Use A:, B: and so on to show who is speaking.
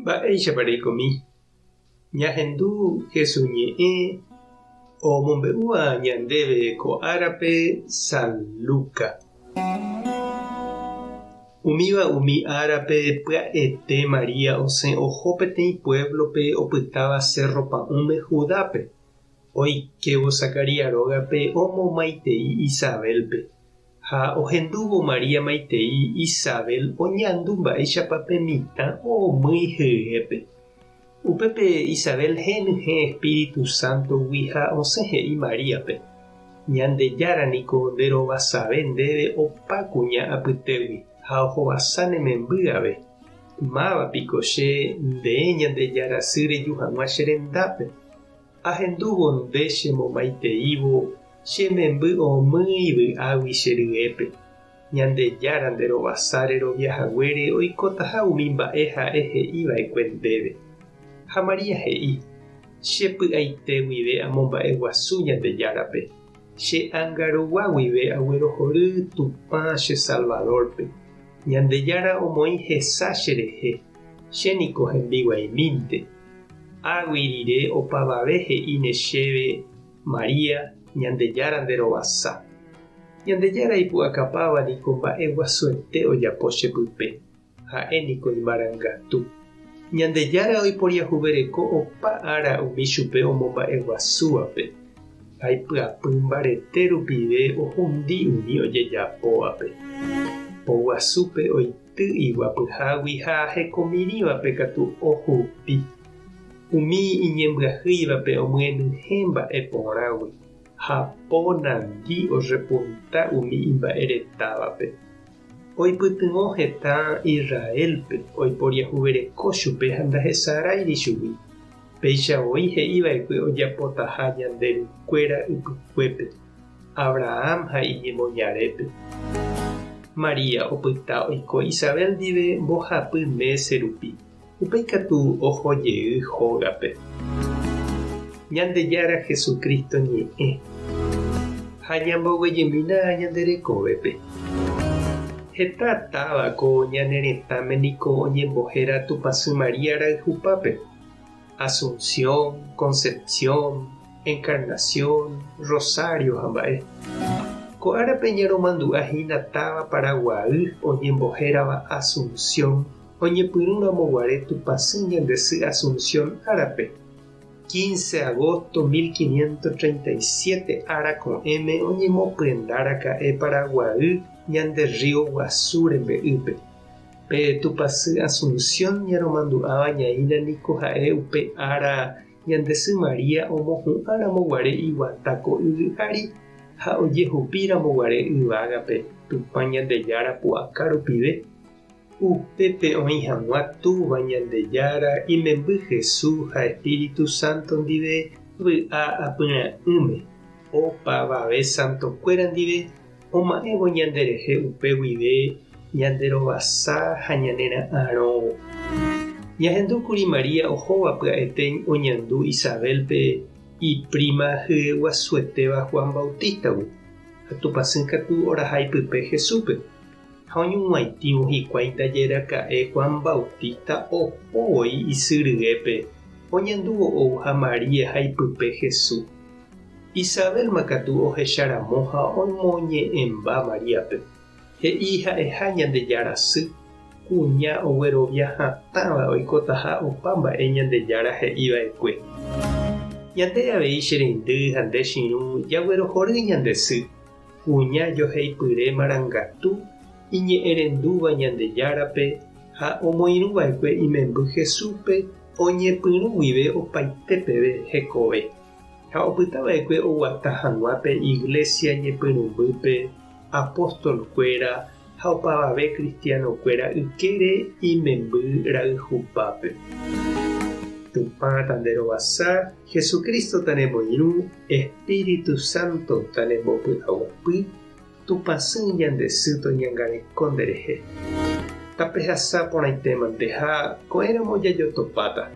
A: Mba'éichapa reikomi? Ñahendu Jesús ñe'ẽ omombe'úva ñandéve ko árape San Luca. Umíva umi árape pya'ete María osẽ oho peteĩ puévlope opytáva sérro pa'ũme Judápe. Oikévo Zacarías rógape omomaitei Isabélpe. Ha ohendúvo María maitei Isabel oñandu mba'éichapa pe mitã omýi hyépe. Upépe Isabel henyhẽ Espíritu Sántogui ha osẽ he'i Maríape, Ñandejára niko nde rovasave ndéve opa kuña apytégui ha ohovasa ne memby ave. Máva piko che nde Ñandejára sy reju hag̃ua che rendápe? Ahendúvo nde chemomaiteívo che memby omýi vy'águi che ryépe. Ñandejára nde rovasa rerovia haguére oikotaha umi mba'e ha'e he'i va'ekue ndéve. Ha María he'i, Che py'aite guive amomba'e guasu Ñandejárape, che ánga rugua guive aguerohory Tupã che Salvadórpe. Ñandejára omoĩ hesa cherehe, che niko hembiguaimínte. Águi rire opavave he'íne chéve, María, Ñandejára nde rovasa. Ñandejára ipu'akapáva niko mba'e guasuete ojapo che pype, ha'e niko imarangatu. Ñandejára oiporiahuvereko opa ára umi chupe omomba'eguasúvape, ha ipyapy mbarete rupive ohundi umi ojejapóvape. Poguasúpe oity iguapyhágui ha hekomirĩvape katu ohupi. Umi iñembyahýivape omyenyhẽ mba'e porãgui. Ha po nandi orrepunta umi imba'e retávape. Oipytyvõ hetã Israélpe, oiporiahuvereko chupe ha ndahesaráiri chugui. Péicha voi he'i va'ekue ojapotaha ñande rukuéra ypykuépe, Abraham ha iñemoñarépe. María opyta oiko Isabel ndive mbohapy mése rupi. Upéi katu oho jey hógape. Ñandejára Jesucristo ñe'ẽ. Ha ñamboguejymína ñande rekovépe. Heta táva ko ñane retãme niko oñembohéra Tupãsy María rayhupápe, Asunción, Concepción, Encarnación, Rosario ha mba'e. Ko árape ñaromandu'a hína táva Paraguaý oñembohérava Asunción Oñepyrũ ramo guare Tupãsy ñande sy Asunción árape, quince agosto 1537 ára ko'ẽme oñemopyenda raka'e Paraguay ñande río guasu rembe'ýpe. Pe Tupãsy Asunción ñaromandu'áva ñaína niko ha'e upe ára ñande sy María omohu'ã ramo guare iguata ko yvy ári ha ojehupi ramo guare yvágape Tupã Ñandejára pu'aka rupive. Upépe oĩ hag̃ua Túva Ñandejára, imemby Jesús ha Espíritu Santo ndive vy'a apyra'ỹme, opavave santokuéra ndive oma'ẽvo ñanderehe upe guive ñanderovasa ha ñanera'arõvo. Ñahendúkuri María ohóva pya'ete oñandu Isabel-pe ipríma hyeguasuetéva Juan Bautista-gui, ha Tupãsy katu oraha ipype Jesús-pe. Ha oñug̃uaitĩvo hikuái ndaje raka'e Juan Bautista opo voi isy ryépe, oñandúvo ouha María ha ipype Jesús. Isabelma katu ohecha ramo ha omoñe'ẽmba Maríape. He'i ha'eha Ñandejára sy, kuña oguerovia hatãva oikotaha opa mba'e Ñandejára he'i va'ekue. Ñande avei che reindy ha nde che irũ jaguerohory ñande sy. Kuña joheipyre marangatu iñe'ẽrendúva Ñandejárape ha omoirũva'ekue imemby Jesúspe oñepyrũ guive opaite peve hekove, ha opytava'ekue oguata hag̃ua pe Iglesia ñepyrũmbýpe apóstol-kuéra ha opavave cristiano-kuéra ykére imemby rayhupápe. Tupã tanderovasa, Jesucristo tanemoirũ, Espíritu Santo tanembopy'aguapy, Tupãsy ñande sy toñangareko nderehe. Tapehasa porãitémante ha ko'ẽramo jajotopáta.